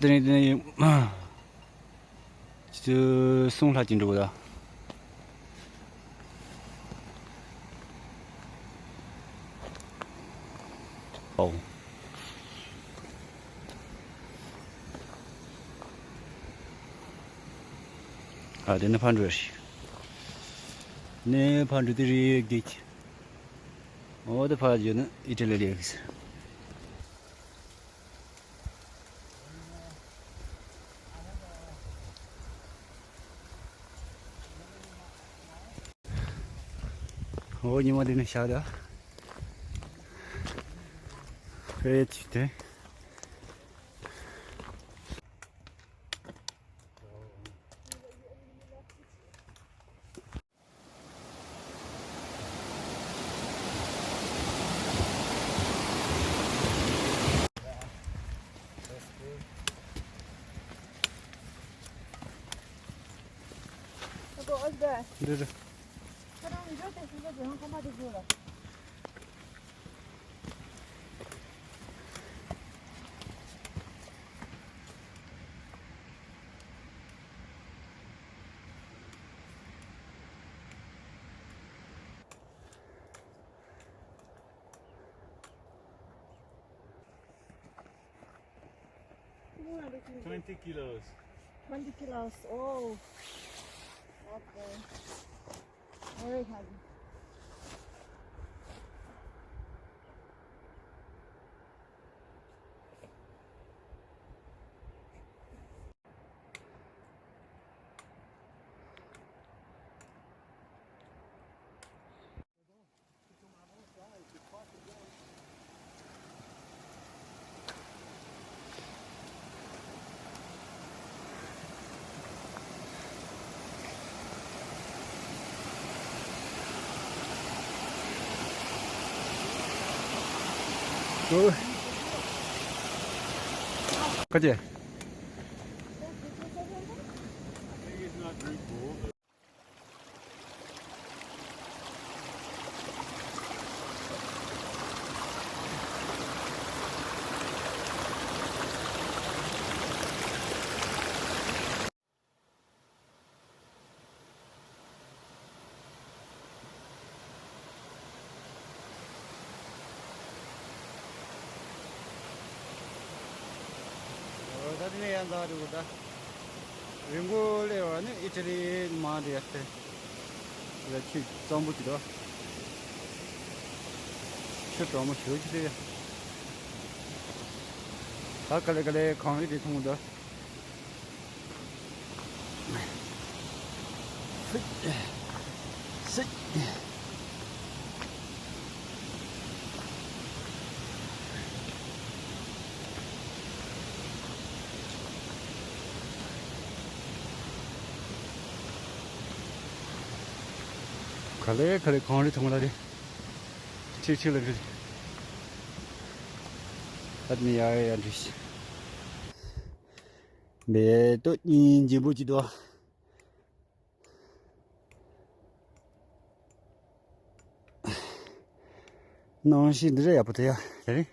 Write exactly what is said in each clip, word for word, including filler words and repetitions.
དེ་རིང་དེ་ནས་ཆུ་ཚོད་གསུམ་ལྷག་ཅིག་འགྲོ་དགོས་ད། ཨོ། ཨ། དེ་ནས་ཕར་འགྲོ་ཡ་ཞིག་ནས་ཕར་འགྲོ་དེ་རེད་གི། ཨོ། དེ་ཕར་བརྒྱུད་ན་ཨི་ཊ་ལི་ལ་ཡོད་གི་ཟེར། ཨོ། ཉི་མ་འདི་ནས་ཤར་ད། ཨེ་ཅི་དེ། འདི་རེད། Twenty kilos. Twenty kilos. Oh. Okay. Very heavy. ག་ཅེ། ད་དེ་ནས་ཡང་འཛེགས་འགྲོ་དགོས་ད། རི་མགོ་སླེབས་པ་ནི་ཨི་ཊ་ལི་མར་འགྲོ་ཡ་སྟེ། ལ་ཆུ་གཙང་པོ་ཅིག་འདུག་ཆུ་གྲང་མོ་ཞེ་པོ་ཅིག་སླེབས་ཡ། ད་ག་ལེ་ག་ལེ་གངས་རི་དེ་མཐོང་གི་འདུག་སིག་སིག་ག་ལེ་ག་ལེ་གངས་རི་མཐོང་ལ་རེད། ཆེ་ཆེ་ལ་རེད། ཨ་ནི་ཡ་ཡ་ཡ་འདྲི། མེ་ཏོག་སྙིང་རྗེ་པོ་ཅིག་འདུག་གནམ་གཤིས་འདི་འདྲ་ཡག་པོ་དེ་ཡ་དེ་རིང་།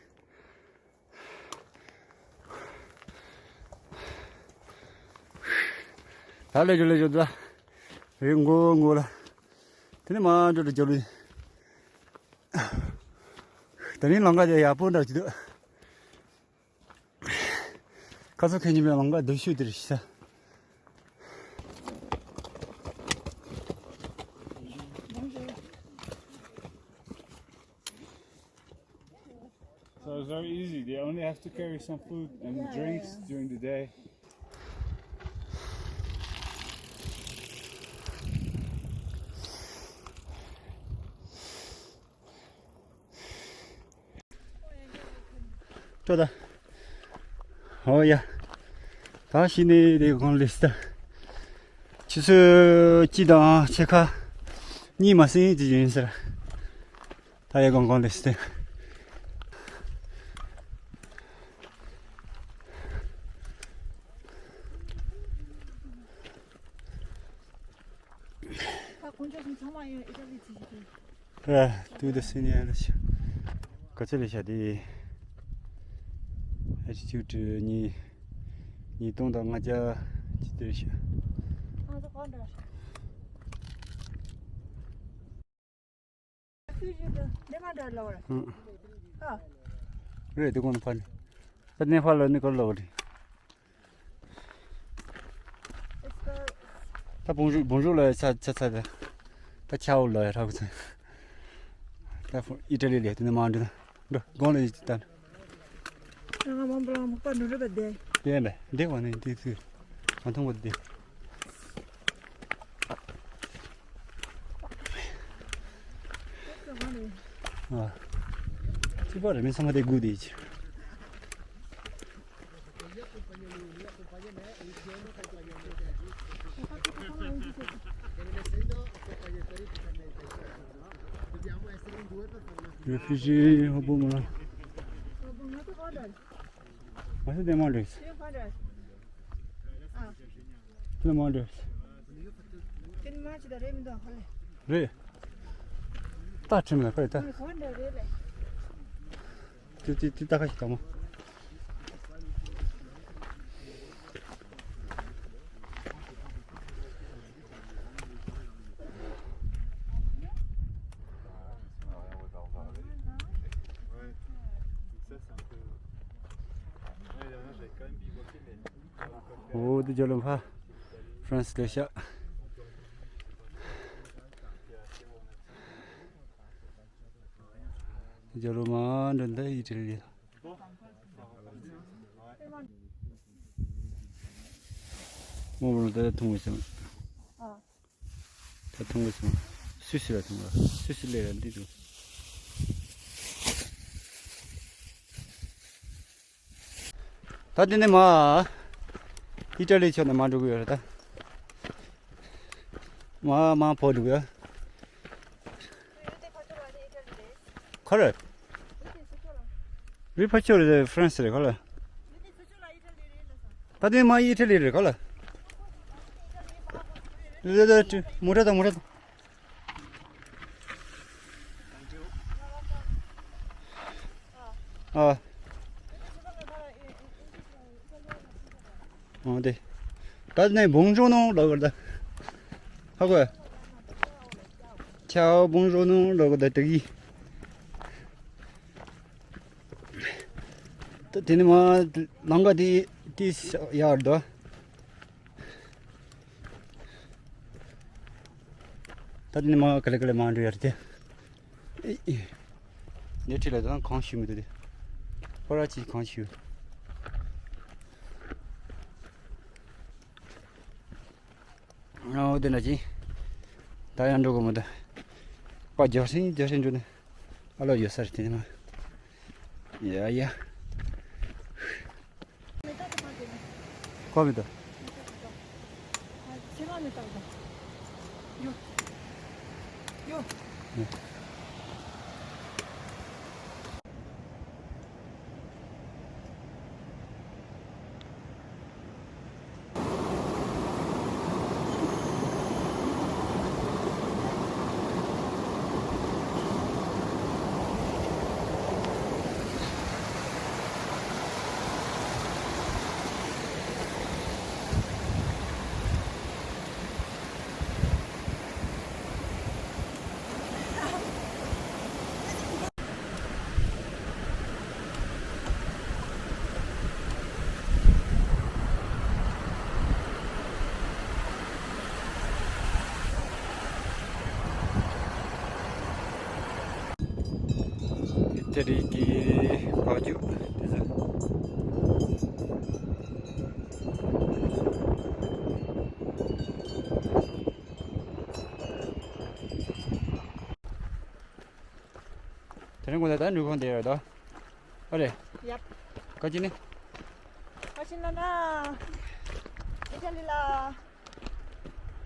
ད་ལས་ཞོ་ལས་ཞོ་ད། རི་མགོ་མགོ་ལ། དེ་ནས་མར་འགྲོ་འགྲོ་རྒྱབ་ལུས། དེ་རིང་ལམ་ཁ་དེ་ཡག་པོ་འདྲ་ཅིག་འདུག་ཁ་སང་ཁ་ཉིན་པའི་ལམ་ཁ་སྡུག་ཤོས་དེ་རེད་ཤག So it's very easy. They only have to carry some food and drinks during the day. ཅོ་ད། ཨོ་ཡ། ད་ཤི་ནི་དེ་གོང་ལིས་ད། ཆུ་ཚོད་གཅིག་དང་ཕྱེད་ཀ་གཉིས་མ་ཟིན་ཅི་ཡིན་ཟེར། ད་ཡ་གོང་གོང་ལིས་ཏེ། ད་དཀོན་མཆོག་གསུམ་ཚང་མ་ཡོང་ཨི་ཊ་ལི་ཅི་ཞིག་ཡིན། ཨ། ཏུ་ད་སི་ནི་ཡ་ལ་ཤ། ག་ཚོད་ལས་ཤ་དེ། ཨལ་ཊི་ཊུཌ་གཉིས། ཉིས་སྟོང་དང་ལྔ་བརྒྱ་ཅི་དེར་ཤི། ང་ཚོ་གང་འདྲ། སུ་ཞིག་ཏུ་འདི་མ་འདྲ་ལོ་ར། ཧུམ། ཨ། རེད་དེ་གོང་ཕར་ནི། ད་ནེ་ཕ་ལ་ནི་གར་ལོ་རེད། ད་བོང་ཞུ་བོང་ཞུ་ལ་ཆ་ཆ་ཚ་ད། ད་ཆའོ་ལ་ཡ་རག་ཚ། ད་ཨི་ཊ་ལི་ལ་དེ་ནི་མ་འདྲ། འགྲོ་དགོང་ལ་ཡིད་ཀྱི་ལྟ། ང་མང་པོ་ལ་མག་པ་འགྲོ་རེ་བ་བསྡད། བསྡད་ལ་བསྡད་གོ་ནས་འདི་ཚུ་མ་མཐོང་བ་བསྡད། ཨ། ཅི་པ་རེ་མི་ཚང་མ་དེ་སྒུག་བསྡད་ཀྱི། Refugee ཧོ་པོ་མ་ལ། ང་ཚོ་དེ་མ་འགྲིག་དེ་མ་འགྲིག་རེད། ད་ཁྲིམས་ལ་ཁ་རེད་ད། ཏི་ཏི་ཏི་ཏ་ཁ་ཞིག་དང་མོ། འོ་དེ་རྒྱ་ལོ་ཕ་ཧྥ་རན་སི་ལས་ཤག་དེ་རྒྱ་ལོ་མ་འདྲ་འདི་ཡི་དྲིལ་ཡིན། མོ་བོ་ད་ཐུང་བ་ཞིག་ད་ཐུང་བ་ཞིག་སུ་སུ་ལ་ཐུང་བ་སུ་སུ་ལས་ལ་འདི་དུ། ད་དེ་ནས་མ། ཨི་ཊ་ལི་ཕྱོགས་ནས་མ་འགྲོ་གི་ཡོད་རེད་ད། མ་མ་བོ་འགྲོ་གི་ཡོད། ག་རེ། རི་ཕ་ཕྱོགས་རེད་ཧྥ་རན་སི་རེད་ག་ལ། ད་དེ་མ་ཨི་ཊ་ལི་རེད་ག་ལ། རེད་རེད་རེད། མོ་ཊ་དང་མོ་ཊ་དང་། ཨ། ཨ་དེ། ད་ནས་བོང་ཇོ་ནང་ལོག་གི་ད། ཧ་གོ། ཆའོ་བོང་ཇོ་ནང་ལོག་གི་ད་དྲུག་ཡིན། ད་དེ་ནས་མ་ལམ་ཁ་དེ་དེ་ཡར་ད། ད་དེ་ནས་མ་ག་ལེ་ག་ལེ་མ་འགྲོ་ཡར་དེ། ཨེ་ཨེ། ནས་ཁྲིད་ལ་དང་གང་ཞུ་མི་འདུག་དེ། ཁོ་ར་ཅིག་གང་ཞུ། ཨོ་དེ་ན་ཅི། ད་ཡང་འགྲོ་གི་མི་འདུག་པ་རྒྱག་སྲིང་རྒྱག་སྲིང་འགྲོ་ནས། ཨ་ལོ་ཡོད་ས་རེད་དེ་ནས་མ། ཡ་ཡ། ཁོ་མི་འདུག་ཨི་ཊ་ལི་གི་བ་ཕྱུགས་དེ་ཚོ། དེ་རིང་ཁོ་ད་ལྟ་འགྲུལ་ཁང་དེ་ཡོད་དོ། ཨ་རེ། ཡབ། ཁ་ཅི་ནི། ཁ་ཅི་ན་ན། ཨི་ཊ་ལི་ལ།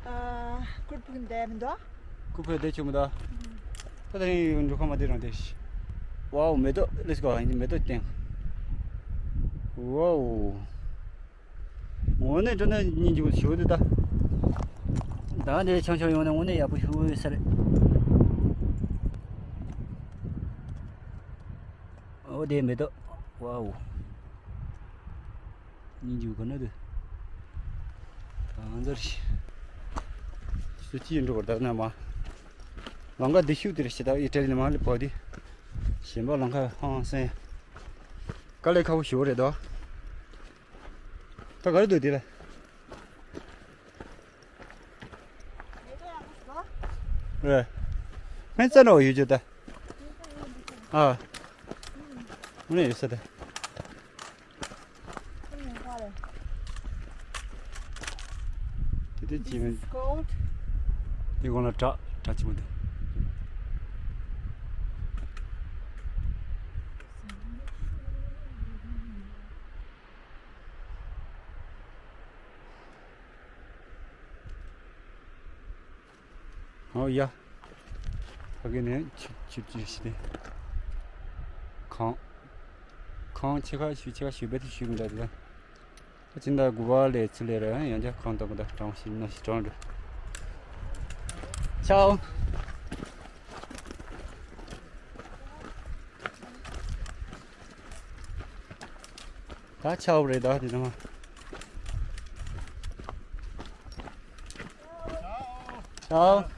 ཨ། ཀུར་ཕུག་འདེམ་དོ། ཀུར་ཕུག་དེ་ཆུ་མི་དོ། ད་དེ་རིང་འགྲུལ་ཁང་མ་དེ་རང་དེ་ཤི། ཝའོ་མེ་ཏོག་ལེས་གོ་ཧ་ཡིན་མེ་ཏོག་སྟེང་། ཝའོ། དངོས་གནས་དྲན་ན་སྙིང་རྗེ་པོ་ཞེ་པོ་འདུག་ད། ད་འདི་ཆང་ཆང་ཡོང་ན་དངོས་གནས་ཡག་པོ་ཞེ་པོ་ཡོད་ས་རེད། ཨོ་དེ་མེ་ཏོག་ཝའོ། སྙིང་རྗེ་པོ་ག་ན་འདུག་ང་ཚོར་སུ་ཅི་ཡིན་འགྲོ་བར་ད་ན་མ། ལམ་ཁ་བདེ་ཤུགས་དེར་ཞེ་དྲག་ཡི་ཊ་ལི་མ་ལེ་བོ་དི། གཞན་པ་ལམ་ཁ་ཧང་སེ། དཀའ་ལས་ཁག་པོ་ཞེ་པོ་རེད་དོ། ད་ག་རེ་འདུག་དེ་ལ། རེད། སྨན་རྩྭ་འདྲ་བོ་ཡོད་རྒྱུ་ད། ཨ། དངོས་གནས་ཡོད་ས་ད། དེ་དུས་ཅི་མིན། This is called དེ་གོང་ལ་བྲག་བྲག་ཆེན་པོ་འདུག་ཨོ་ཡ། ཕ་གི་ནས་ཆིབས་ཆིབས་ཅི་ཞིག་དེ། ཁང་། ཁང་ཆེ་ཁ་ཞུ་ཆེ་ཁ་ཞུ་བེད་དུ་ཞུ་མི་འདྲ་དེ། ཕྱི་ཟླ་དགུ་པ་ལས་ཚུར་ལས་ར་ཡང་བསྐྱར་ཁང་དང་པོ་དང་གྲོང་ཞིག་ན་ཞིག་གྲོང་འགྲོ། ཆའོ། ད་ཆའོ་རེད་ད་དེ་དང་། ཆའོ།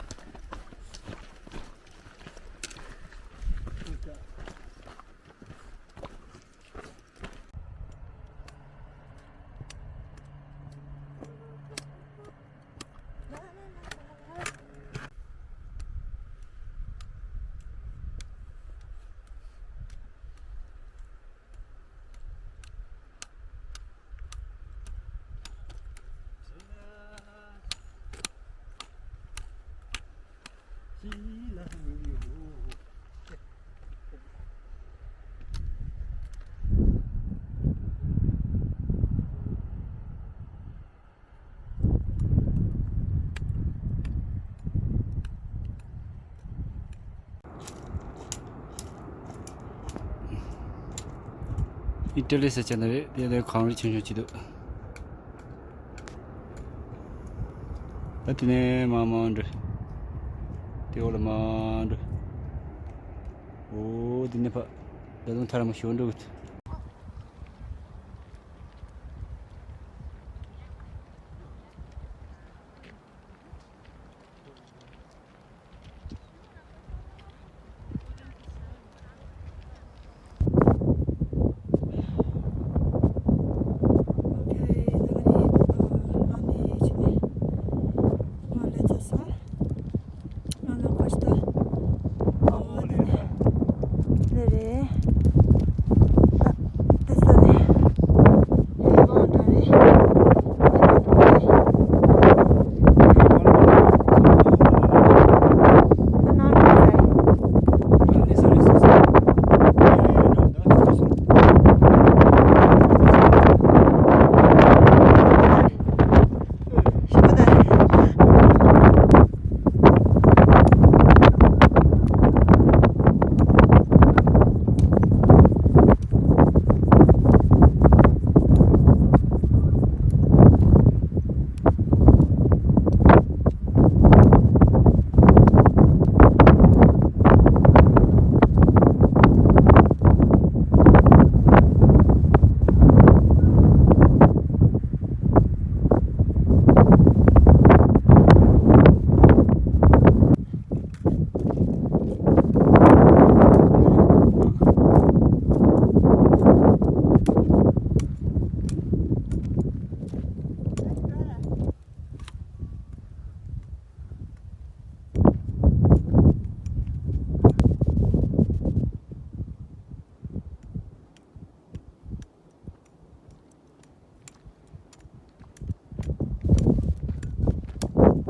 ཨི་ཊ་ལི་ཟེར་བྱས་ནི་རེད། དེ་ལས་གངས་རི་ཆུང་ཆུང་ཅིག་འདུག་ད་དེ་ནས་མར་མར་འགྲོ། དེ་འོག་ལ་མར་འགྲོ། འོ་དེ་ནས་ཕ། ད་དུང་ཐར་མ་ཞོ་འགྲོ་གི།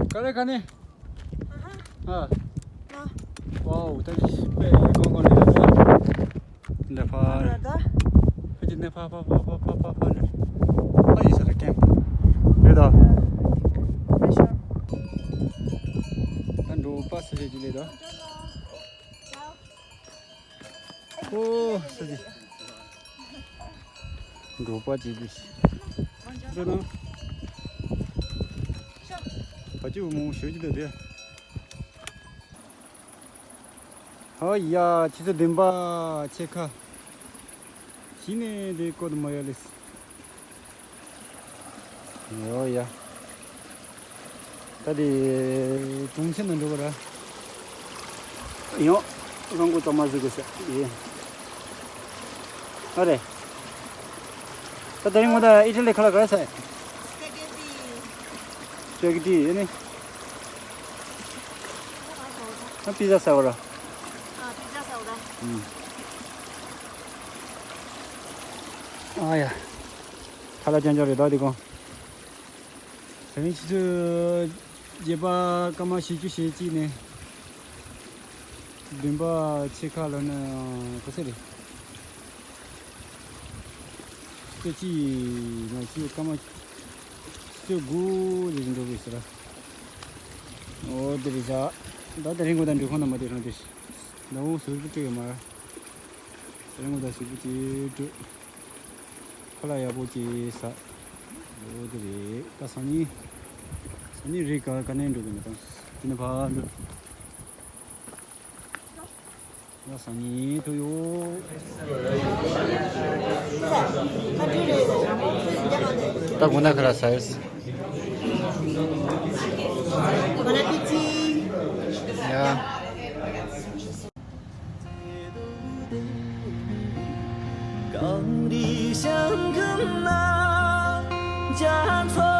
ག་རེ་ག་ནས། ཨ། ཝའོ། ད་ཅི་པེ་གོང་གོང་ནས་ད། འདི་ཕར། ཕ་ཅི་ནས་ཕ་ཕ་ཕ་ཕ་ཕ་ཕ་ཕ་ནས། ཕ་ཡི་ས་ར་ཀེམ། རེད་ད། ད་འགྲོ་པ་ས་ཞེ་ཅི་ལེ་ད། ཨོ་ས་ཅི། འགྲོ་པ་ཅི་ཅི། འགྲོ་ན། ཕ་ཅི་མོ་ཞོ་ཅི་ད་དེ། ཧོ་ཡ། ཆུ་ཚོད་བདུན་པ་ཕྱེད་ཀ་གཞི་ནས་དེ་བཀོད་མ་ཡོད་ལེ། ཡོ་ཡ། ད་དེ་གྲོང་ཁྱེར་ནང་འགྲོ་གི་ར། ཡོང་། རང་མགོ་གཙང་མ་བཟོ་དགོས་ཟེར་ཡིན། ཨ་རེ། ད་དེ་རིང་ངོ་ད་ཨི་ཊ་ལི་ཁ་ལག་ག་རེ་ཟ། སྤེ་གེ་ཊི། སྤེ་གེ་ཊི་ཡིན་ནི། ཨ་པི་ཛ་ཟ་བ་ར། ཨ་པི་ཛ་ཟ་བ་ར། ཨུམ། ཨ་ཡ། ཁ་ལག་རྐྱང་རྐྱང་རེད་ད་དེ་གོ། དེ་རིང་ཆུ་ཚོད་བརྒྱད་པ་སྐར་མ་བཞི་བཅུ་ཞེ་གཅིག་ནས་བདུན་པ་ཕྱེད་ཀ་ལོ་ན་ག་ཚོད་རེད། ཆུ་ཚོད་གཅིག་ནས་ཆུ་ཚོད་སྐར་མ་ཆུ་ཚོད་དགུ་རེ་རེ་འགྲོ་དགོས་ཟེར། འོ་དེ་རེད་ཤག་ད་དེ་རིང་ཁོ་ད་འགྲུལ་ཁང་ནང་མ་དེ་རང་དེ་ཟླ་བོ་ཟུར་པོ་སྤྲད་ཡོད་མ་རེད། དེ་རིང་ཁོ་ད་ཟུར་པོ་ཅིག་སྤྲད། ཁ་ལག་ཡག་པོ་ཅིག་ཟ། འོ་དེ་རེད། ད་སང་ཉིན། སང་ཉིན་རེས་ག་ག་ནས་འགྲོ་གི་མི་དང་། དེ་ནས་ཕར་འགྲོ། ད་སང་ཉིན་ཐུག་ཡོད། ད་དགོང་ན་ཁ་ལག་ཟ་ཡོད། Bon appétit. ཡ། གངས་རི་ཞང་ཁམས་ན། རྒྱ་མཚོ།